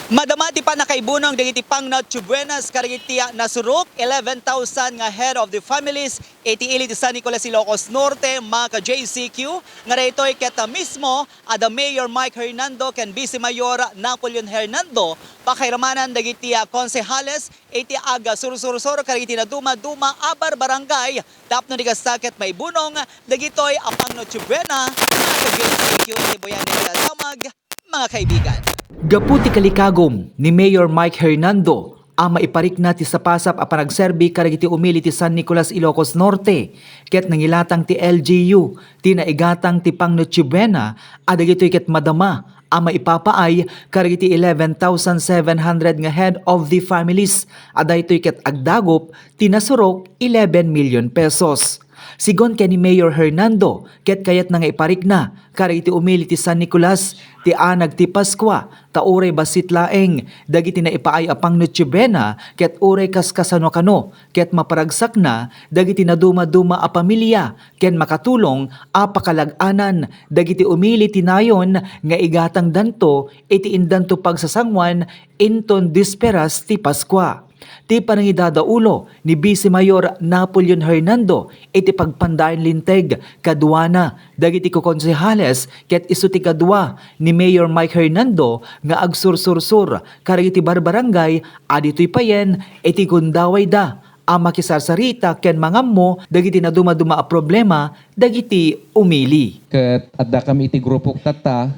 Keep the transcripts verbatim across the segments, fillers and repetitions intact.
Madama ti pannakaibunong dagiti pang Noche Buenas kadagiti nasurok, eleven thousand nga head of the families iti ili ti San Nicolas, Ilocos Norte, mga ka-J C Q, nga daytoy ket, ah, mismo, adda Mayor Mike Hernando ken Vice Mayor Napoleon Hernando, pakairamanan dagiti, ah, konsehales iti agsursursor kadagiti nadumaduma a barbarangay tapno di kasta ket maibunong dagitoy a pang Noche Buena, mga ka-J C Q, iti buyan iti damag, mga kaibigan. Gapu ti kalikagum ni Mayor Mike Hernando a maiparikna ti sapasap a panagserbi kadagiti umili ti San Nicolas, Ilocos Norte, ket nangilatang ti L G U ti naigatang ti pang Noche Buena a dagitoy ket madama a maipapaay kadagiti eleven thousand seven hundred nga head of the families a daytoy ket agdagup ti nasurok eleven million pesos. Sigun ken ni Mayor Hernando, ket kayatna nga iparikna kadagiti umili ti San Nicolas ti anag ti Paskua, ta uray bassit laeng dagiti naipaay a pang Noche Buena, ket uray kaskasano kano ket maparagsakna dagiti nadumaduma a pamilia ken makatulong a pakalag-anan dagiti umili ti nayon nga igatangdanto iti indanto pagsasanguan inton disperas ti Paskua. Ti panangidadaulo ni Vice Mayor Napoleon Hernando iti pagpandaen linteg kaduana dagiti kokonsehales ket isu ti kadua ni Mayor Mike Hernando nga agsursursor kadagiti barbarangay a ditoy payen iti gundawayda a makisarsarita ken mangammo dagiti nadumaduma a problema dagiti umili. Ket addakami iti grupok tatta,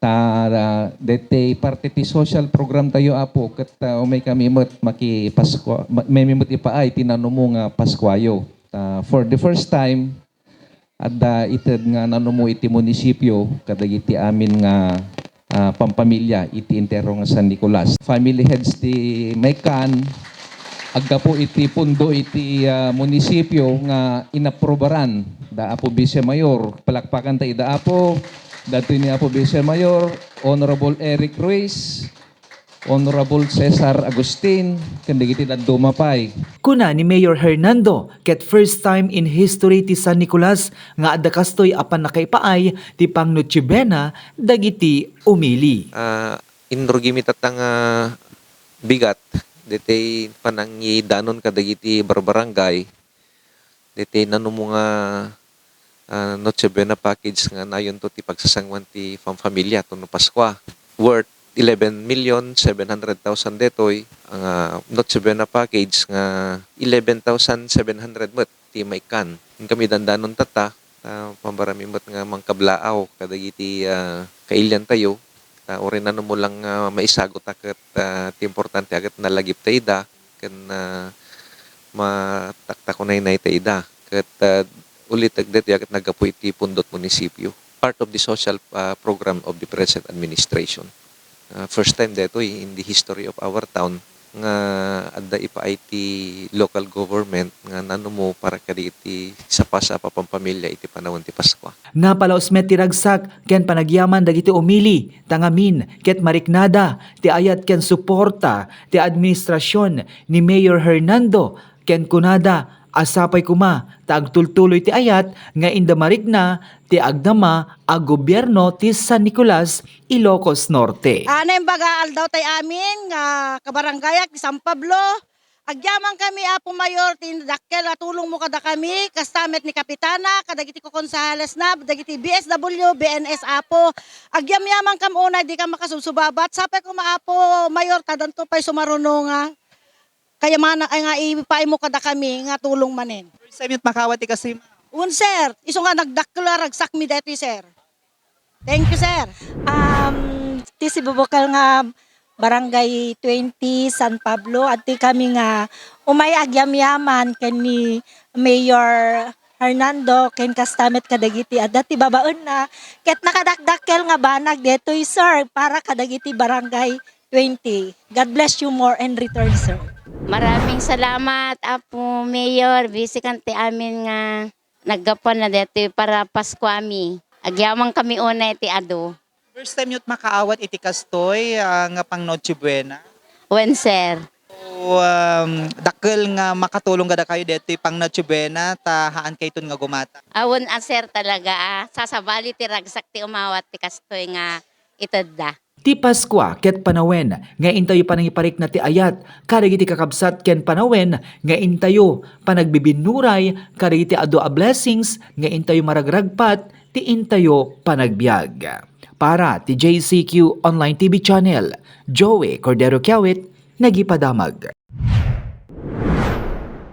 ta, ah, deti parte ti social program tayo, Apo, ket, ah, umay kami met makipasko, ma-, maymi met ipaay ti nanumo nga Paskuayo. Ta, for the first time, adda ited nga nanumo iti munisipio kadagiti amin nga, ah, pampamilya iti entero nga San Nicolas. Family heads ti maikkan, aggapu iti pundo iti, ah, munisipio nga inaprubaran da Apo Vice Mayor. Palakpakan ta ida, Apo. Datoy ni Apo Vice Mayor, Honorable Eric Ruiz, Honorable Cesar Agustin, ken dagiti dadduma pay. Kuna ni Mayor Hernando, ket first time in history ti San Nicolas nga adda kastoy a pannakaipaay ti pang Noche Buena dagiti umili. Ah, inrugimi tatta nga bigat, deti panangidanon kadagiti barbarangay, deti nanumo nga, ah, Noche Buena package nga nayonto ti pagsasanguan ti famfamilya tapno Paskua. Worth eleven million seven hundred thousand detoy, nga Noche Buena package nga eleven thousand seven hundred met ti maikkan. Inkami dandanon tatta, ah, pambarami met nga mangkablaaw kadagiti, ah, kailiantayo. Ta uray nanumo lang nga maisaguta ket, ah, ti importante a ket nalagipta ida ken, ah, mataktakunaynayta ida. Ket, ah, ulitek daytoy a ket naggapu iti pundot munisipio. Part of the social, ah, program of the present administration. Ah, first time daytoy in the history of our town nga adda ipaay ti local government nga nanumo para kadagiti sapasap a pampamilya iti panawen ti Paskua. Napalaus met ti ragsak ken panagyaman dagiti umili, ta ngamin ket mariknada ti ayat ken suporta ti administrasion ni Mayor Hernando, ken kunada a sapay koma ta agtultuloy ti ayat nga inda marikna ti agdama a gobierno ti San Nicolas, Ilocos Norte. Ah, naimbag a aldaw tay amin nga kabarangayak ti San Pablo. Agyamankami, Apo Mayor, ti dakkel a tulongmo kadakami, kasta met ni Kapitana, kadagiti kokonsehalesna, dagiti B S W, B N S, Apo. Agyamyamankam unay, dikam makasubsubabat. Sapay koma, Apo Mayor, ta danto pay sumaruno nga kayamanan, ay, nga ipaaymo kadakami nga tulong manen. First time it makaawat ti kastoy, ma'am? Un, sir. Isu nga nagdakkel a ragsakmi daytoy, sir. Thank you, sir. Um, ti sibubukal nga Barangay twenty San Pablo, adtoy kami nga umay agyamyaman ken ni Mayor Hernando ken kasta met kadagiti adda ti babaenna ket nakadakdakkel nga banag detoy, sir, para kadagiti Barangay twenty. God bless you more and return, sir. Maraming salamat, Apo Mayor. Busy kan ti amin nga naggapuan na detoy para Paskuami. Agyamankami unay iti adu. First time yo't makaawat iti kastoy, ah, nga pang Noche Buena? Wen, sir. So, um, dakkel nga makatulong kadakayo detoy pang Noche Buena ta haankayton nga gumata. Awan a, sir, talaga, ah. Sasabali ti ragsak ti umawat ti kastoy nga itedda. Ti Paskua ket panawen nga intayo panangiparikna ti ayat kadagiti kakabsat ken panawen nga intayo panagbibinnuray kadagiti adu a blessings nga intayo maragragpat ti intayo panagbiag. Para ti J C Q Online T V Channel, Joey Cordero Kiawit, nagipadamag.